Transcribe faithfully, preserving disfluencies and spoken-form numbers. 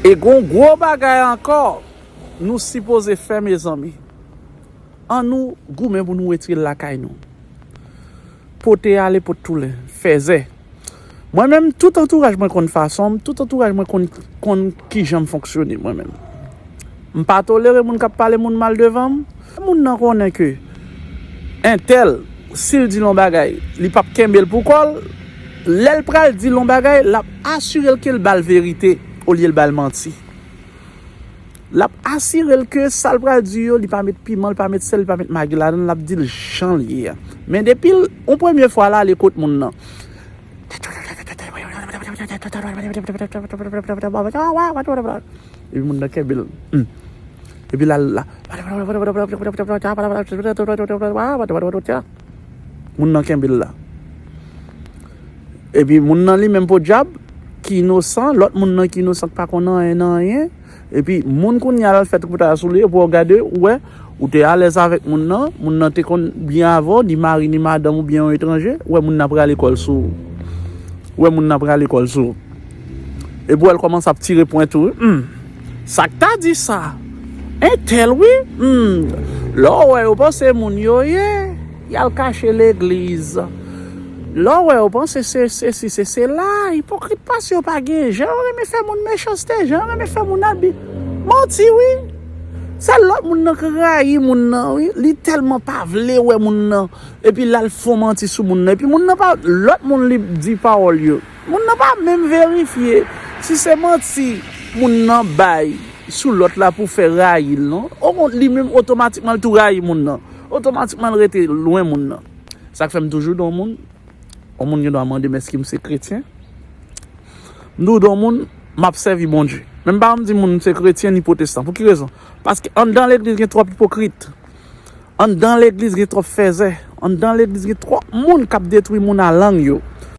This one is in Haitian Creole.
E gon gwo bagay ankò nou sipoze fè, mezanmi. Ann nou goumen pou nou retire l lakay nou. Pote ale, pot toulen, fèzè. Mwen menm, tout antouraj mwen konn fason m, tout antouraj mwen konn, konn kijan m fonksyone, mwen menm. M pa tolere moun k ap pale moun mal devan m. Moun nan konnen ke entèl, si l di l yon bagay, li p ap kenbe l pou kò l. Lè l pral di l yon bagay, l ap asire l ke l ba l verite olye l ba l manti. L ap asire l ke sa l pral di yo, li pa met piman, li pa met sèl, li pa met magi ladan l, l ap di l jan l ye a. Men depi l, yon premye fwa l ale kot moun nan, epi moun nan kenbe l. Hmm. Epi l al la. Moun nan kenbe l la. Epi moun nan li menm podyab, ki inosan, lòt moun nan ki inosan, ki pa konn anyen nan anyen. Epi moun kounye a l al fè tripotay sou li, epi w gade, ou wè, ou te alèz avèk moun nan, moun nan te konn byen avè w, ni mari, ni madanm oubyen yon etranje, ou wè moun nan prale kò l sou ou. Ou wè moun nan prale kò l sou ou. Epi w wè l kòmanse ap tire pwent ou, wi. Hmm. Sa k ta di sa? Entèl, wi. Hmm. Lè w wè yo panse moun yo ye, y al kache legliz. Lè w wè yo panse se sesi, se sela, ipokrit pase yo pa gen. Jan yo renmen fè moun mechanste, jan yo renmen fè moun abi. Manti, wi. Se lòt moun nan k rayi moun nan, wi. Li tèlman pa vle wè moun nan. Epi l al fè yon manti sou moun nan. Epi moun nan pa, lòt moun li di pawòl yo. Moun nan pa menm verifye si se manti moun nan bay sou lòt la pou fè rayi l, non. Okont li menm otomatikman l tou rayi moun nan. Otomatikman l rete lwen moun nan. Sa k fè m toujou di yon moun, yon moun gen dwa mande m èske m se kretyen. M di w di yon moun, m ap sèvi Bondye. Men m pa janm di moun m se kretyen ni pwotestan. Pou ki rezon? Paske anndan legliz gen twòp ipokrit. Anndan legliz gen twòp fèzè. Anndan legliz gen twòp moun k ap detwi moun a lang yo.